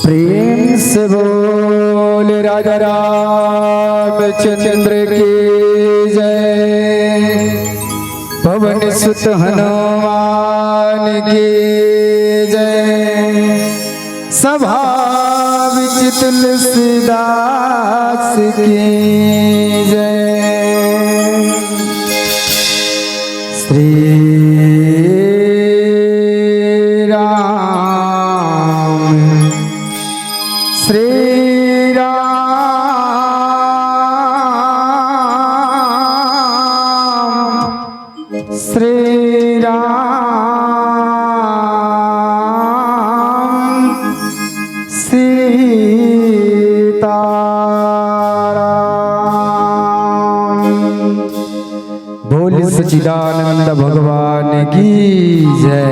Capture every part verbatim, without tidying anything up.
प्रेम से बोल राजा रामचंद्र की जय, पवन सुत हनुमान की जय, सभा विच तुलसीदास की जय। श्री राम, श्री राम, श्री राम, सीताराम। बोल सच्चिदानंद भगवान की जय।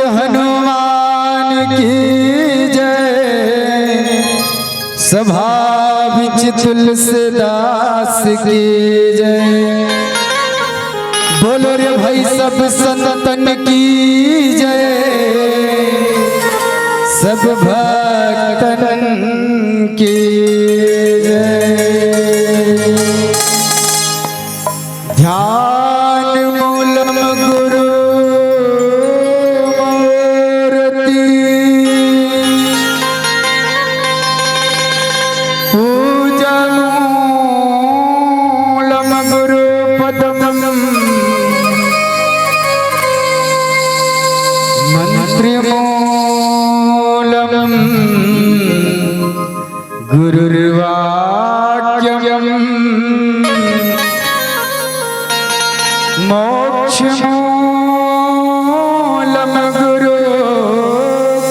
हनुमान की जय, सभा विच तुलसीदास की जय। बोलो रे भाई सब संतन की जय, सब भक्तन की जय। ध्यान मूलम गुरु मूर्ति, पूजा मूलम गुरु पदम, मंत्र मूलम गुरुर्वाक्यम, मोक्ष मूलम गुरु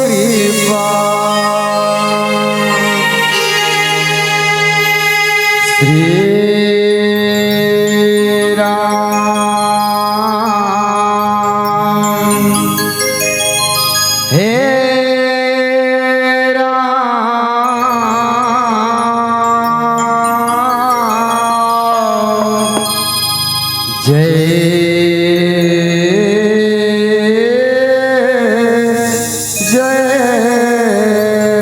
कृपा। श्री राम। हे राम, जय जय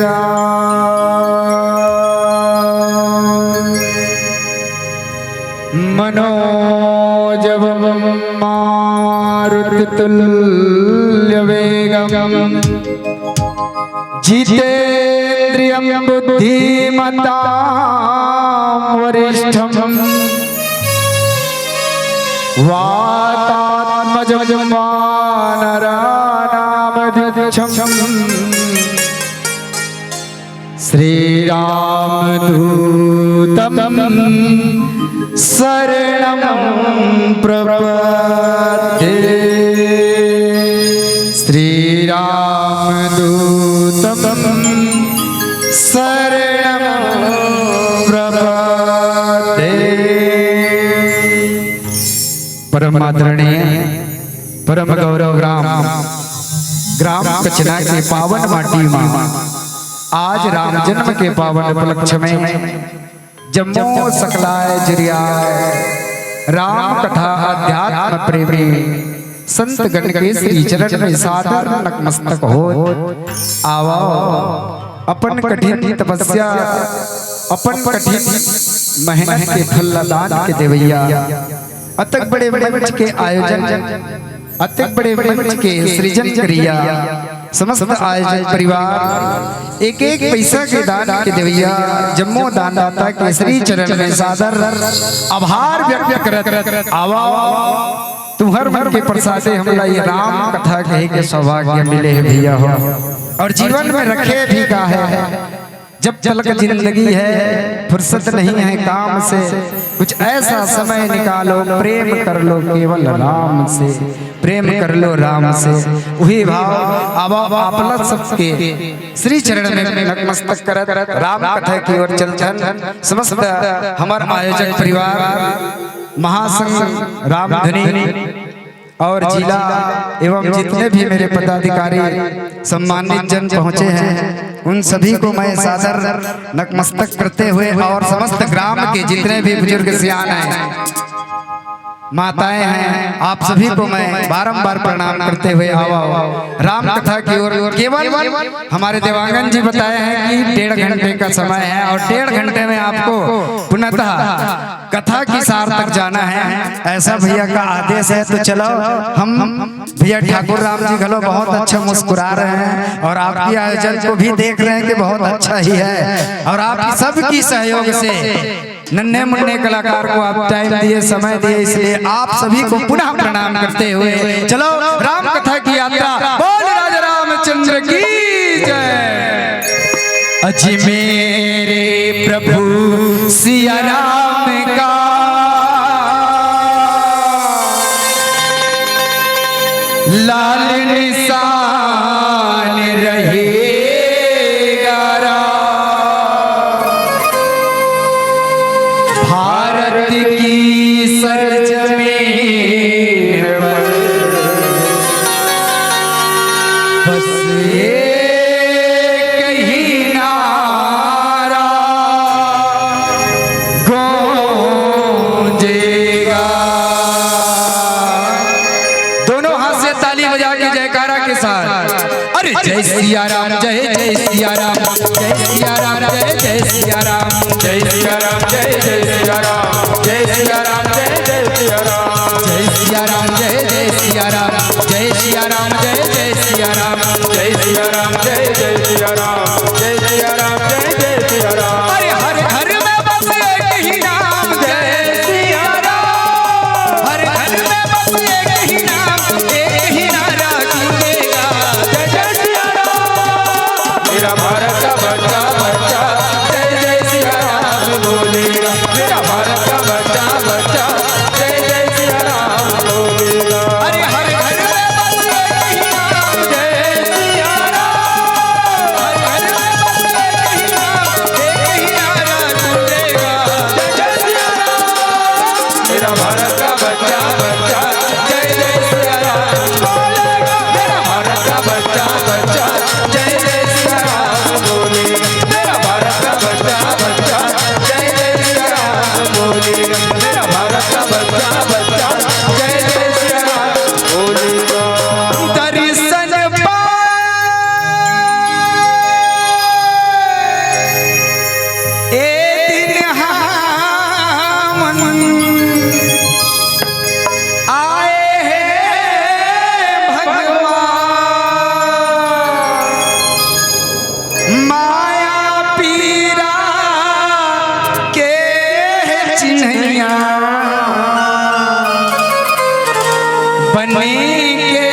राम। मनोजवं मारुततुल्यवेगं जितेन्द्रियं बुद्धिमतां वरिष्ठं वातात्मजं वानराणामध्यक्षं श्रीरामदूतं शरणं प्रपद्ये। श्रीरामदूतं शरणं प्रपद्ये। परम आदरणीय, परम गौरव ग्राम, ग्राम कचना के पावन माटी मा आज राम जन्म के पावन उपलक्ष्य में जम्मो सकलाय जुरियाय राम कथा अध्यात्म प्रेमी संत गण के श्री चरण में सादर नतमस्तक होत आवव। अपन कठिन तपस्या, अपन कठिन मेहनत के फल ला दान के देवैया, अतक बड़े मंच के आयोजन, अतक बड़े मंच के सृजन करिया, समस्त आयोजक परिवार, एक एक पैसा के दान के देवैया, जम्मो दानदाता के श्री चरण में सादर आभार व्यक्त करत आवा। तुम्हर मन के प्रसादे हमला ये राम कथा कहे के सौभाग्य मिले हे भैया हो, और जीवन में रखे भी का है। जब तलक जिंदगी है, फुर्सत नहीं है काम से, कुछ ऐसा समय निकालो, प्रेम कर लो केवल राम से, प्रेम कर लो राम से। वही भाव अब आपला सबके श्री चरण में नतमस्तक करत राम कथा की ओर चलथन। समस्त हमर आयोजक परिवार, महासंघ रामधनी, और जिला एवं जितने भी मेरे पदाधिकारी, सम्मानित जन पहुंचे हैं, उन सभी को मैं सादर नतमस्तक करते हुए और समस्त ग्राम के जितने भी बुजुर्ग सियान हैं, माताएं हैं, आप सभी को मैं बारंबार प्रणाम करते हुए आवा राम कथा की ओर। केवल हमारे देवांगन जी बताए हैं कि डेढ़ घंटे का समय है और डेढ़ घंटे में आपको पुनतः कथा की सार तक जाना है, ऐसा भैया का आदेश है। तो चलो, हम भैया ठाकुर राम जी घलो बहुत अच्छा मुस्कुरा रहे हैं और आपकी आयोजन को भी देख रहे हैं कि बहुत अच्छा ही है। और आप सबकी सहयोग से नन्हे मुन्ने कलाकार को आप टाइम दिए, समय दिए, इसलिए आप सभी को पुनः प्रणाम करते हुए चलो राम कथा की यात्रा। बोल राजा रामचंद्र की जय। अजमेरे प्रभु सिया राम का लाल निशान रहेगा राम। भारत की सरजमीन पर बस एक ही नारा गूंजेगा। दोनों हाथ से ताली बजा के जयकारा के साथ, अरे जय सिया राम, जय जय सिया राम, जय सिया राम, जय जय सिया राम। जय सिया राम, जय जय सिया राम, जय सिया राम, जय जय सिया राम। जय सिया राम, जय जय सिया राम, जय सिया राम, जय जय सिया राम। जय सिया राम, जय जय सिया राम, जय सिया राम, जय जय सिया राम। अरे हर घर में बस एक ही नाम जय सिया राम, हर घर में बस एक ही नाम, एक ही नारा गूंजेगा। जय जय सिया राम। मेरा भारत का बच्चा, बच्चा, जय जय सिया राम बोलेगा। मेरा भारत का बच्चा, बच्चा, जय जय सिया राम बोलेगा। अरे हर घर में बस एक ही नाम जय सिया राम, हर घर में बस एक ही नाम, एक ही नारा गूंजेगा। जय जय सिया राम। मेरा भारत का बच्चा, बच्चा, जय जय सिया राम बोलेगा। मेरा भारत का बच्चा, बच्चा, जय जय सिया राम बोलेगा। मेरा भारत का बच्चा, बच्चा, जय जय सिया राम बोलेगा। मेरा भारत का बच्चा, बच्चा, जय जय सिया राम बोलेगा। दर्शन पाए ए दिन हमन आए हे भगवान, माया पीरा के हे चिन्हैया बने के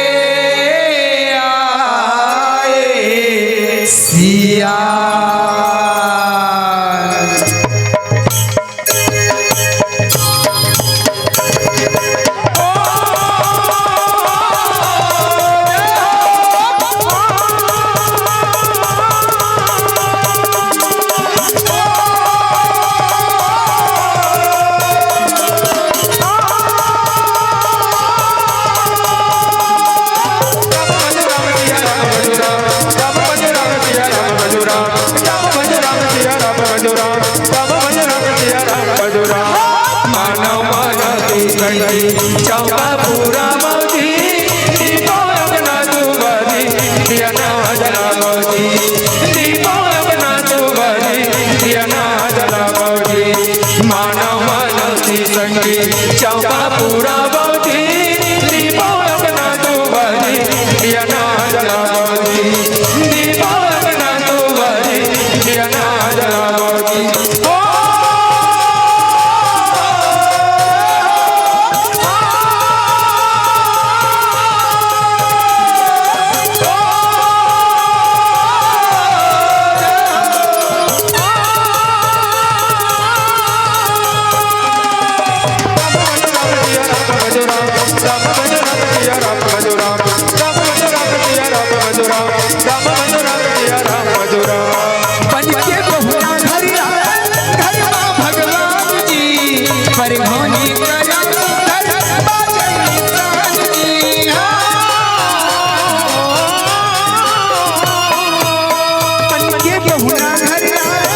आए सिया। मानव मानव की संगी चंपा पूरा मौजी, दीपो अपना तू बरी, दिया ना जला मौजी, दीपो अपना तू बरी, दिया ना जला मौजी। मानव मानव की संगी चंपा पूरा मौजी, दीपो अपना तू बरी, दिया ना जला मौजी, दीपो अपना तू बरी, दिया ना जला मौजी। बन के बहुरा घर आए, घर मा भगवान जी, पर घोनी करम घर बाजन निशान जी। हाँ। बन के बहुरा घर आए,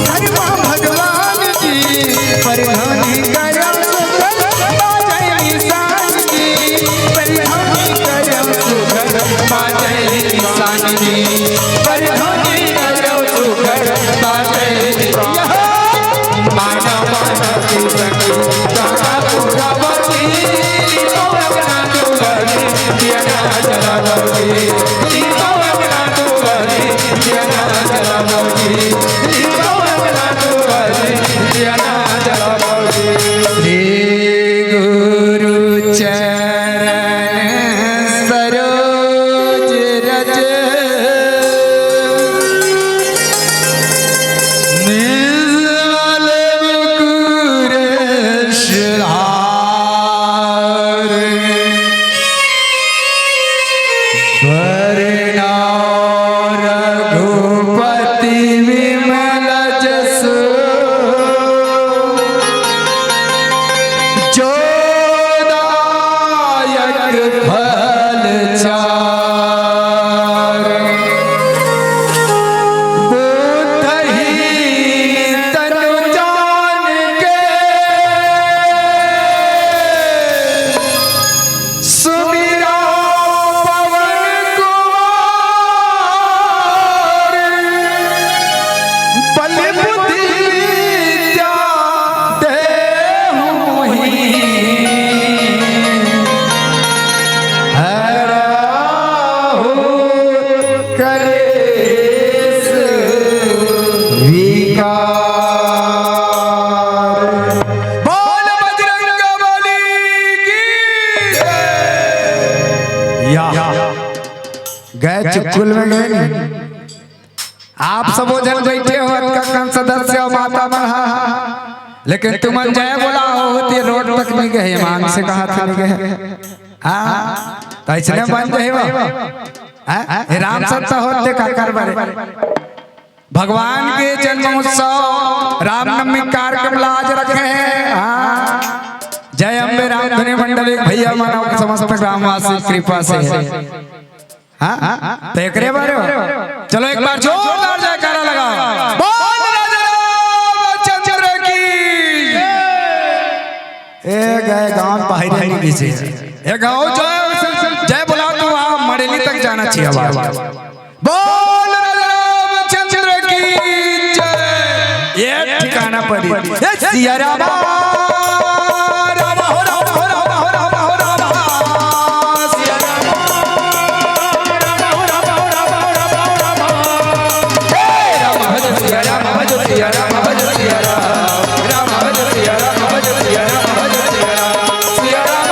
घर मा भगवान जी, पर घोनी करम घर बाजन निशान जी, पर घोनी करम घर बाजन निशान जी। पर घोनी करम घर बाजन निशान। मानव मानव की संगी, कहाँ पूरा बती, दीपो अपना तू बती, दिया ना जला बती, दीपो अपना तू बती, दिया ना जला बती, दीपो अपना तू बती, दिया ना जला बती। श्री गुरु चरण सरोज रज, निर्मल मुकुर सुधार। वरनौ रघुपति विमल जसु, जो दायक फल चार। ए, चुटकुल में गए नहीं। आप सबो झन बैठे हो, अतका कन सदस्य हो, माता मन हा, लेकिन तुमन जय बोला हो, ते रोड तक नहीं गए, ईमान से कहा था नहीं गए। हाँ, तो इसने बन गए हो। हाँ? ये राम सत्ता होते का कर बरे। भगवान के जन्म उत्सव, रामनवमी कार्यक्रम ला आज रखे हैं। हाँ। जय अम्बे रामधुनी मंडल, एक भैया मानव समस्त ग्रामवासी कृपा से है। हाँ? तो एकरे बारे हो। चलो एक बार जोरदार जयकारा लगाओ। बोल राजा रामचंद्र की। ए गए गांव बाहर नहीं कीजिए। ए गांव जय, जय बोला तो वहाँ मड़ेली तक जाना चाहिए आवाज। बोल राजा रामचंद्र की जय। ये ठिकाना पर ही। ये सिया राम, राम हो, राम हो, राम हो, राम हो, राम हो, सिया राम, राम हो, राम हो, राम हो, राम हो, राम हो। हे राम भज सिया राम, भज सिया राम, भज सिया राम, राम भज सिया राम, भज सिया राम, भज सिया राम।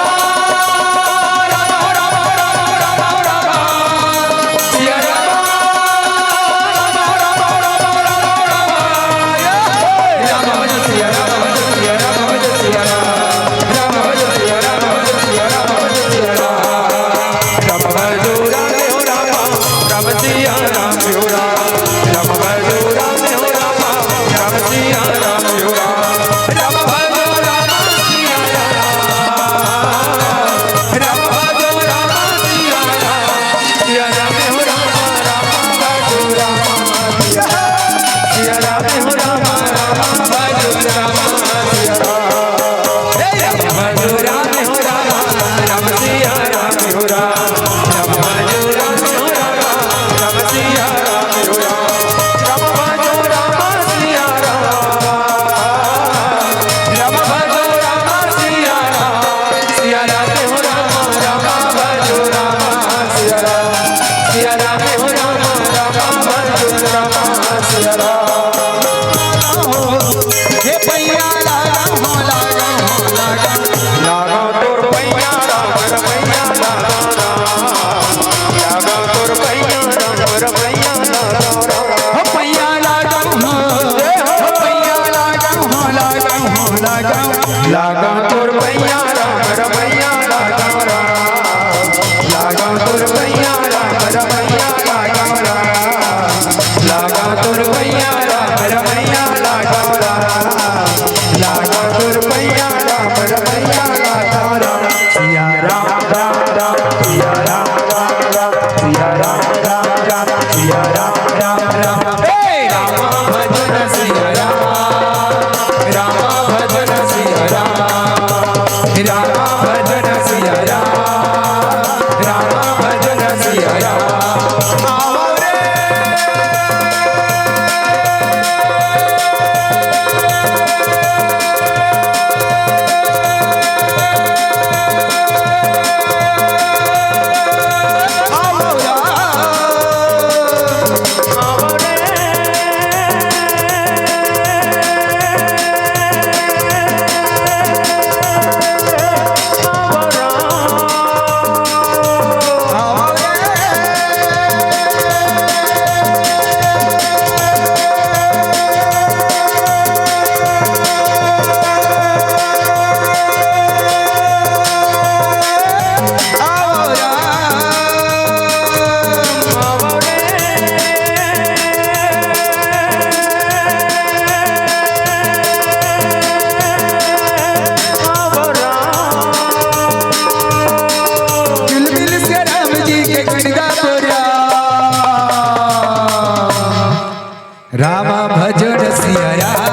राम भजन सिया राम,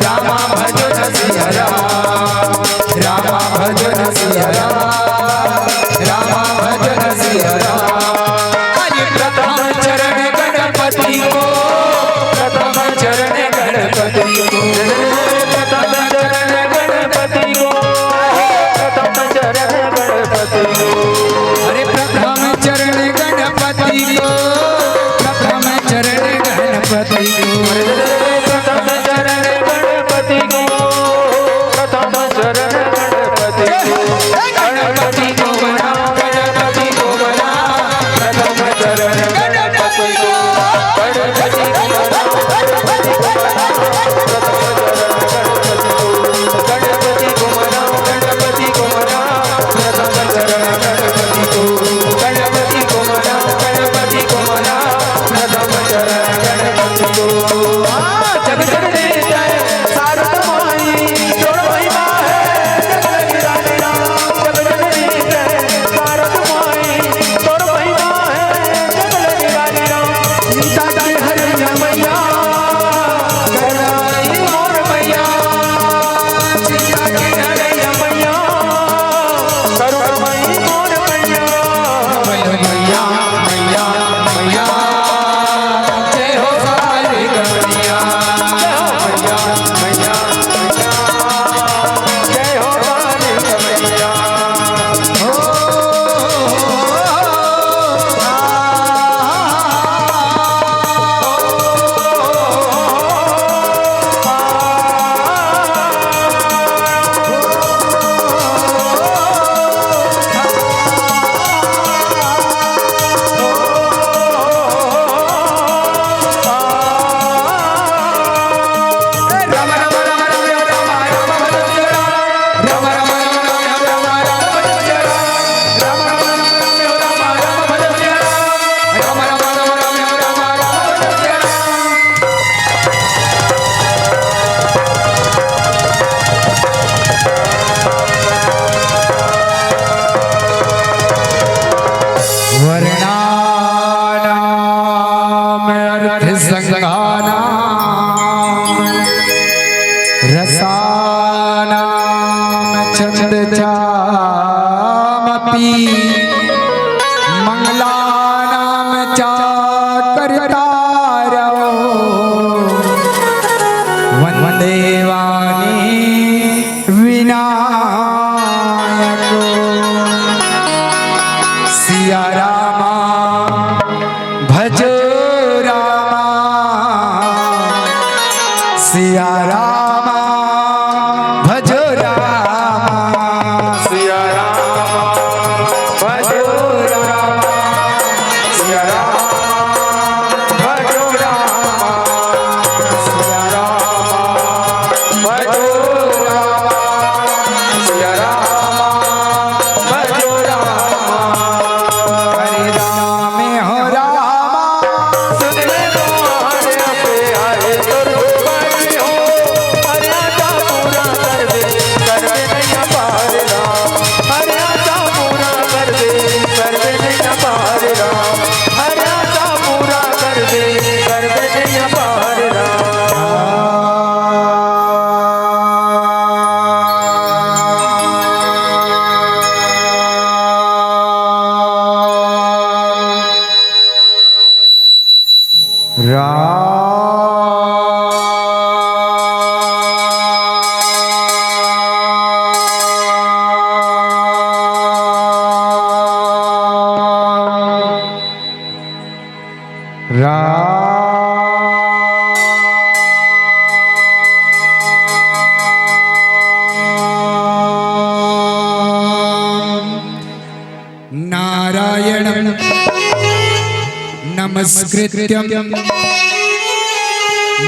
राम भजन सिया राम, राम भजन सिया राम, राम भजन सिया राम। हरि प्रथम चरण गणपति को, प्रथम चरण गणपति को, प्रथम चरण गणपति को, प्रथम चरण गणपति को। अरे प्रथम चरण गणपति को, प्रथम चरण गणपति को। मंगलानां च कर्तारौ वन्दे वाणी विनायकौ। सिया राम भजो राम, सिया राम भजो राम, सिया राम भजो राम, सिया राम भजो राम, सिया राम भजो राम, सिया राम भजो राम। हरे राम हो राम, सुन ले तुम्हारे पे आए तो रूपाई हो। हरे आजा पूरा कर दे, कर दे नैया पार राम। हरे आजा पूरा कर दे, कर दे नैया पार राम। हरे आजा पूरा कर दे, कर दे नैया पार राम। नारायणं नमस्कृत्य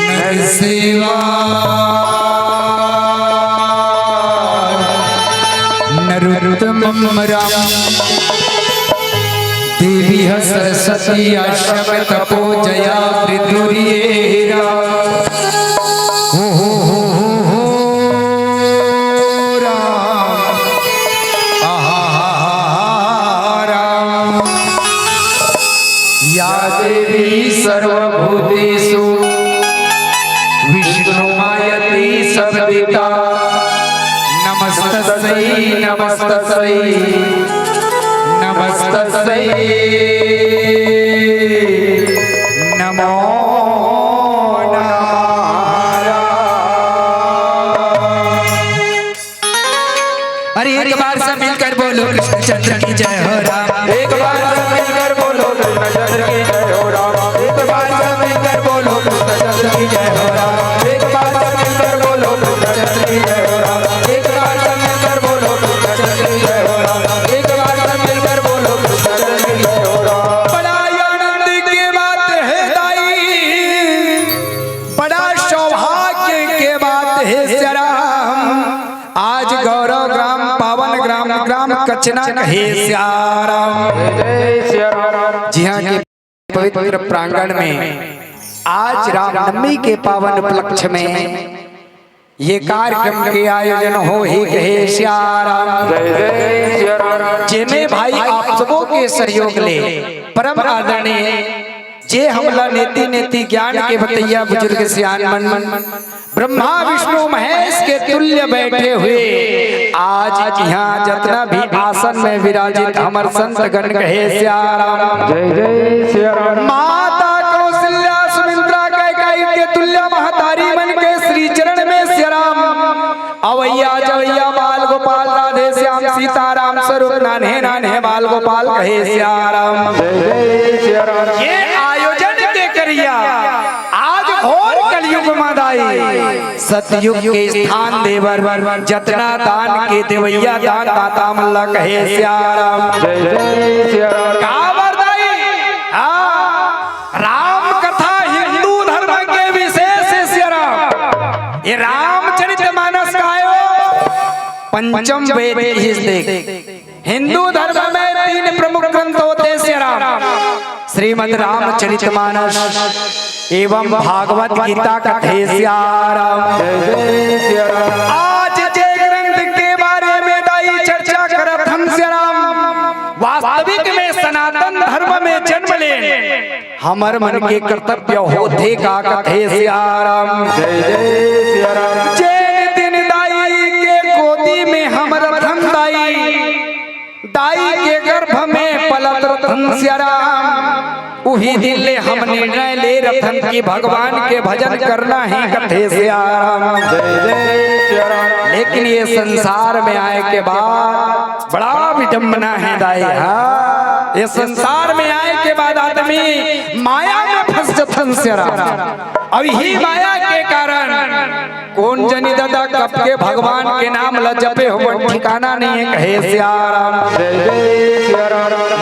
नरसेवा नरोत्तमं राम। देवी ह सरस्वती आश्रम तपो जया मृत्युरियेरा। हो, हो, हो, हो, हो, राम। आहा, हा, हा, हा, राम। या देवी सर्वभूतेषु विष्णुमायति शब्दिता। नमस्तस्यै, नमस्तस्यै, नमस्तस्यै, नमो नमः। अरे एक बार सब मिलकर बोलो कृष्णचंद्र की जय हो राम। एक बार सब मिलकर बोलो कृष्णचंद्र की जय हो राम। एक बार सब मिलकर बोलो कृष्णचंद्र की जय हो राम। एक बार सब मिलकर बोलो कृष्णचंद्र की जय हो राम। एक बार सब मिलकर बोलो कृष्णचंद्र की जय हो राम। एक बार सब मिलकर बोलो कृष्णचंद्र की जय हो राम। बड़ा आनंद की बात है दाई, बड़ा सौभाग्य के बात है सिया राम। आज गौरव ग्राम, पावन ग्राम, ग्राम कचना कहे सिया राम। जय जय सिया राम। जी हाँ, के पवित्र प्रांगण में आज रामनवमी के पावन उपलक्ष्य में ये कार्यक्रम के आयोजन होही कहे सिया राम। जय जय सिया राम। जेमे भाई आप सबों के सहयोग ले परम आदरणीय जे हमला नेति नेति ज्ञान के बतैया बुजुर्ग सियान मन, ब्रह्मा विष्णु महेश के तुल्य बैठे हुए आज इहाँ जतना भी आसन में विराजित हमर संत गण कहे सिया राम। जय जय सिया राम। माता कौशल्या सुमित्रा कैकेयी के तुल्य महतारी मन के श्री चरण में सिया राम। अवैया जवैया बाल गोपाल राधे श्याम सीताराम स्वरूप नान्हे नान्हे बाल गोपाल कहे सिया राम। जय जय सिया राम। ये आयोजन के करिया आज घोर कलयुग मा दाई सतयुग के स्थान देवर जतना दान के देवैया दान दाता मन ला कहे सिया राम। जय जय सिया राम। का बर दाई? हाँ, राम कथा हिंदू धर्म के विशेष है सिया राम। ये रामचरित मानस का आयो पंचम वेद की देख। हिंदू धर्म में तीन प्रमुख ग्रंथ होते सिया राम, श्रीमद् रामचरित मानस एवं भागवत गीता कथे सिया राम। जय जय सिया राम। आज जे ग्रंथ के बारे में दाई चर्चा करत हन सिया राम, वास्तविक में सनातन धर्म में जन्म लेन हमर मन के कर्तव्य होथे का कथे सिया राम। जय जय सिया राम। जेन दिन दाई के गोदी में हमर रथन दाई, दाई माई के गर्भ में पलत रथन सिया राम, उही दिन ले हम निर्णय ले रथन कि भगवान के भजन करना ही कथे सिया राम। लेकिन ये संसार में आए के बाद बड़ा विडंबना हे दाई। हाँ, ये संसार में आए के बाद आदमी माया में फंस जथन सिया राम। अब इही माया के कारण कोन जनी दादा कब के भगवान के नाम ल जपे होवन, ठिकाना नहीं हे, कहे सिया राम।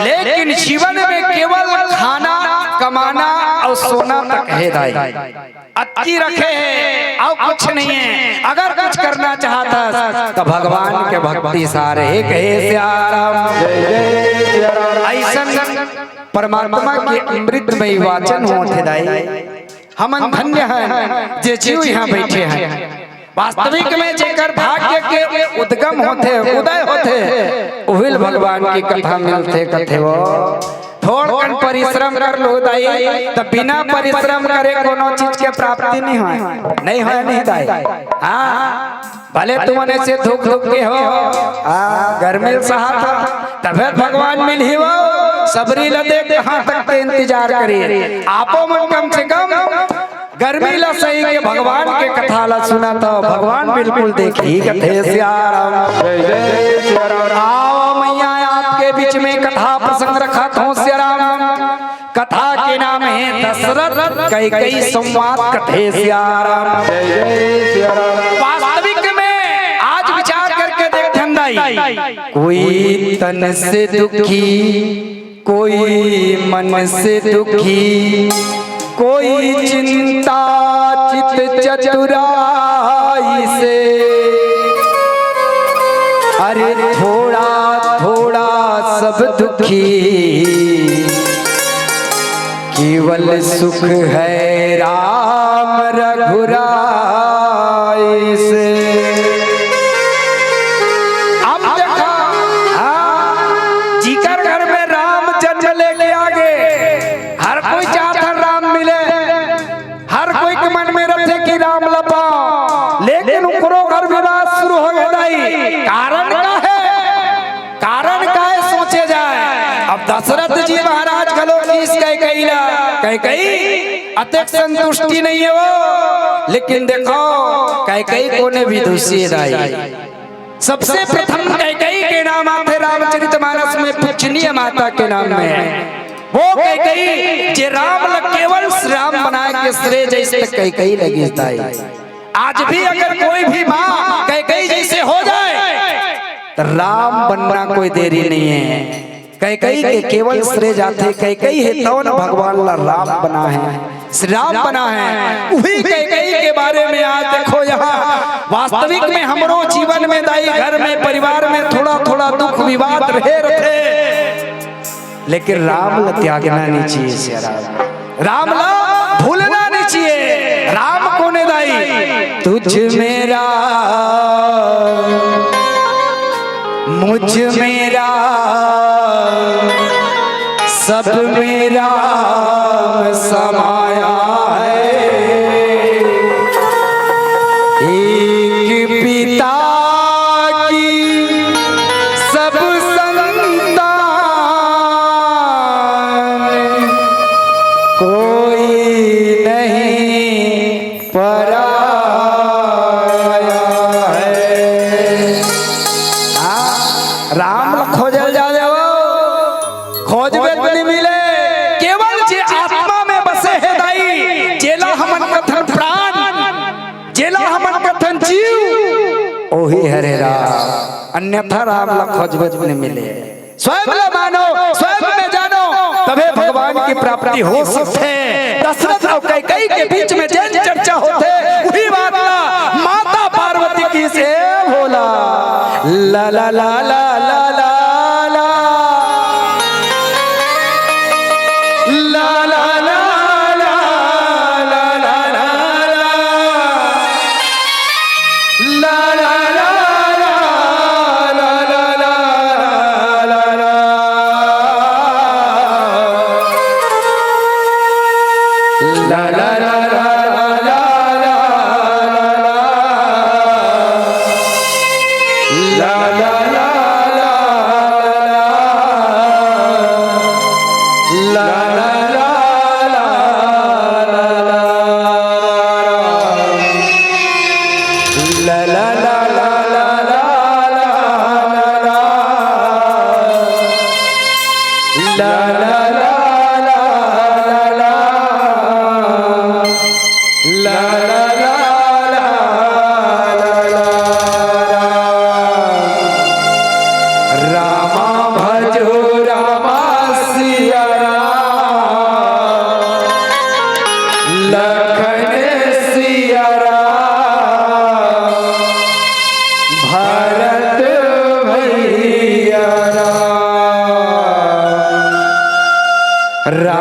लेकिन जीवन में केवल खाना, कमाना अउ सोना तक हे दाई। अतकी रखे हे अउ कुछ नहीं हे। अगर कुछ करना चाहत हस त भगवान के भक्ति सारे हे, कहे सिया राम। अइसन परमात्मा के अमृतमय वाचन होत हे दाई। हमन धन्य हन जे जीव इहाँ बइठे हन। वास्तविक में जेकर भाग्य के उद्गम होथे, उदय होथे, उहिल भगवान की कथा मिलथे, कथे वो। थोड़कन परिश्रम कर लो दाई, त बिना परिश्रम करे कोनो चीज के प्राप्ति नहीं होय, नहीं होय, नहीं दाई। हाँ, भले तुमन ऐसे धुक धुक के हो, हाँ, गर्मी ल सहा था, तभे भगवान मिलही वो। सबरी ल देख कहाँ तक के इंतजार करी। आपो मन कम से कम गर्मी ल सही के भगवान के कथा ल सुना त भगवान बिल्कुल देखही, कथे सिया राम। आओ मैया, आपके बीच में कथा प्रसंग रखत हों सिया राम। कथा के नाम हे दशरथ कैकई संवाद, कथे सिया राम। वास्तविक में आज विचार करके देखथन दाई, कोई तन से दुखी, कोई मन से दुखी, कोई चिंता चित चतुराई से। अरे थोड़ा थोड़ा सब दुखी, केवल सुख है राम रघुराई से। अब देखा, हाँ, जिकर घर में राम जन्म लेके आगे, हर कोई चाहत हे राम मिले, हर कोई के मन में रथे कि राम ल पाओ, लेकिन उकरो घर विवाद शुरू हो गे दाई। कारण का हे? कारण का हे सोचे जाए। अब दशरथ जी महाराज घलो किस कैकई ला, कैकई अतेक संतुष्टि नहीं हे वो, लेकिन देखो कैकई कोने विदुषी हे दाई। सबसे प्रथम कैकई के नाम आथे रामचरितमानस में, पूजनीय माता के नाम में। वो कैकई जे राम ल केवल श्री राम बनाए के श्रेय जइसे कैकई लगिस दाई। आज भी अगर कोई भी माँ कैकई जइसे हो जाए त राम बनना कोई देरी नहीं हे। कैकई के केवल श्रेय जाथे, कैकई हे तौन भगवान ला राम बना हे, श्री राम बना हे। उही कैकई के बारे में आज देखो यहाँ वास्तविक में हमरो जीवन में दाई घर में परिवार में थोड़ा थोड़ा दुख विवाद रहे रथे, लेकिन राम ला त्यागना नहीं चाहिए सिया राम। राम ला भूलना नहीं चाहिए। राम कोने दाई? तुझ में राम, मुझ में राम, सब में राम समाया है। एक पिता की सब संतान, कोई नहीं पराया है। हाँ, राम ल खोजल जा जाओ, खोजबे त नहीं मिले। केवल जे आत्मा में बसे हे दाई, जेला हमन कथन प्राण, जेला हमन कथन जीव, ओही हरे राम, अन्यथा राम ल खोजबे त नहीं मिले। स्वयं ल मानो, स्वयं में जानो, तभे भगवान की प्राप्ति हो सकथे। दशरथ अउ कैकई के बीच में जेन चर्चा होथे, उही बात ला माता पार्वती किसे भोला। ला ला ला ला ला ला ला। ला ला ला ला ला ला ला।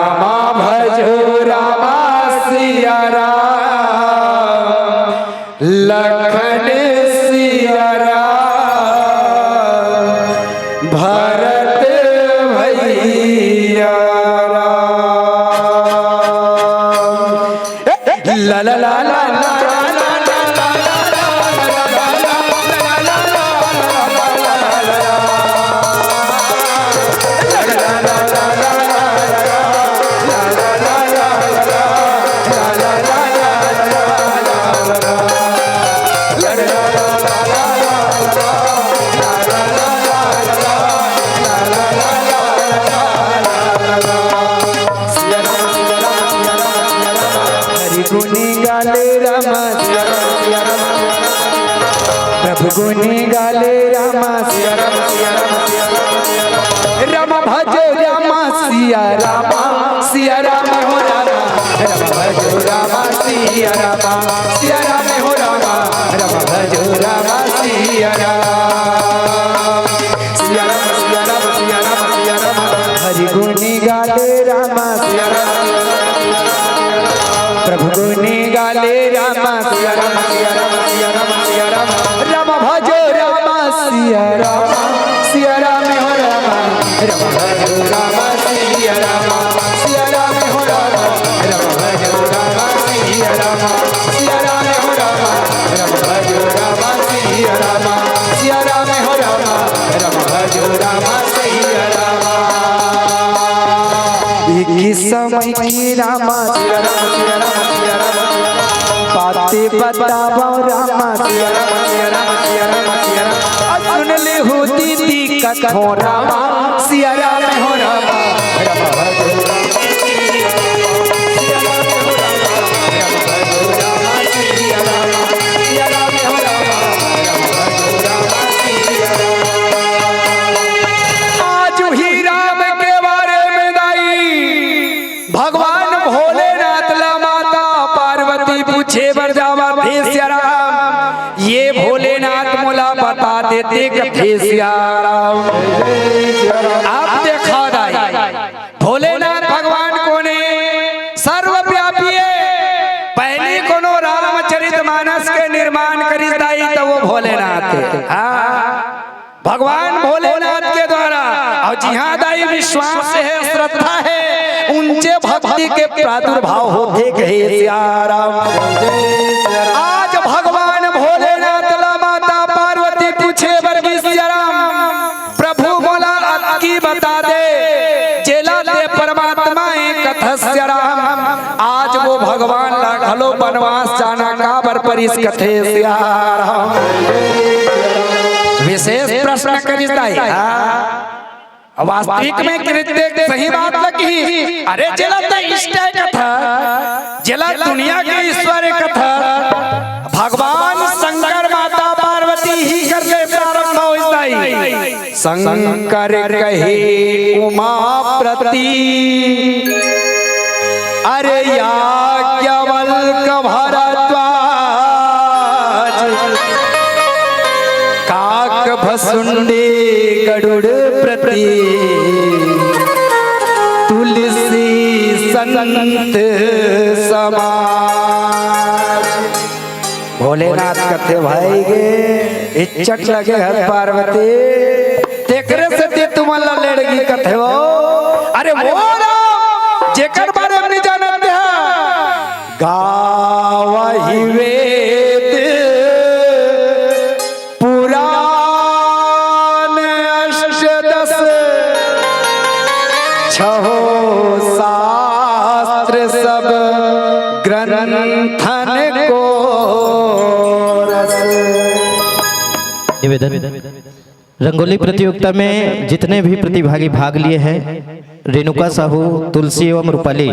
रामा भजो रामा सिया राम, लखन सिया राम, भरत भैया राम। ए, ला ला ला ला ला। हरि गुनी गाले राम, प्रभु गुनी गाले राम, राम भजो राम सिया राम, सिया राम हो राम, राम भजो राम सिया राम, सिया राम हो राम, राम भजो राम सिया राम। सिया राम, सिया राम, सिया राम, सिया राम। हरि गुनी गाले राम, सिया राम। प्रभु गुनी गाले राम, सिया राम, सिया राम, सिया राम, सिया राम। राम भजो राम, सिया राम, सिया राम हो राम। राम भजो राम, सिया राम, सिया राम हो राम। राम भजो राम, सिया राम, सिया राम हो राम। राम भजो राम, सिया राम, सिया राम हो राम। राम भजो राम, सिया राम। एक ही समय की राम, सिया राम, सिया राम, सिया राम, सिया राम। बातें बतावा राम, सिया राम, सिया राम, सिया राम, सिया राम। आ सुन ले हो दीदी कथो राम, सिया राम हो राम। राम भजो राम, सिया राम हो राम। राम भजो राम, सिया राम, सिया राम हो राम। राम भजो राम, सिया राम। आज ही राम के बारे में दाई भगवान भोलेनाथ ला माता पार्वती पूछे बर जावत हे सिया राम, ये भोलेनाथ मोला बता देते कथे सिया राम। आप देखा दाई, भोलेनाथ भगवान कोने? सर्वव्यापी हे। पहली कोनो रामचरित मानस के निर्माण करिस दाई, त वो भोलेनाथ हे। हाँ। भगवान भोलेनाथ के द्वारा अउ जिहां दाई विश्वास हे, श्रद्धा हे, उंचे भक्ति के प्रादुर्भाव होथे कहे सिया राम। आज भगवान भोलेनाथ ला माता पार्वती पूछे बर गिस सिया राम, प्रभु मोला अतकी बता दे, जेला ते परमात्मा ए कथस सिया राम। आज वो भगवान ला घलो बनवास जाना काबर परिस कथे सिया राम। विशेष प्रश्न करिस दाई। हाँ। वास्तविक में कृत्य सही बात लगी। अरे जेला त इष्ट ए कथा, जेला दुनिया के ईश्वर ए कथा, भगवान शंकर माता पार्वती ही कर ले प्रारंभ होइस दाई। शंकर कहे उमापति, अरे याज्ञवल्क भरद्वाज, काक भसुंडी गरुड़ प्रति, तुलसी संत समाज। भोलेनाथ कथे भाई गे, इच्चट लगे हस पार्वती, तेकरे सेती तुमन ला लेड़गी कथे हो। अरे वो राम जेकर बारे में नहीं जानत हा, गावही वेद पुराण अष्टदश, छहो शास्त्र सब ग्रंथन को रस। निवेदन, रंगोली प्रतियोगिता में जितने भी प्रतिभागी भाग लिए हैं, रेणुका साहू, तुलसी एवं रूपाली,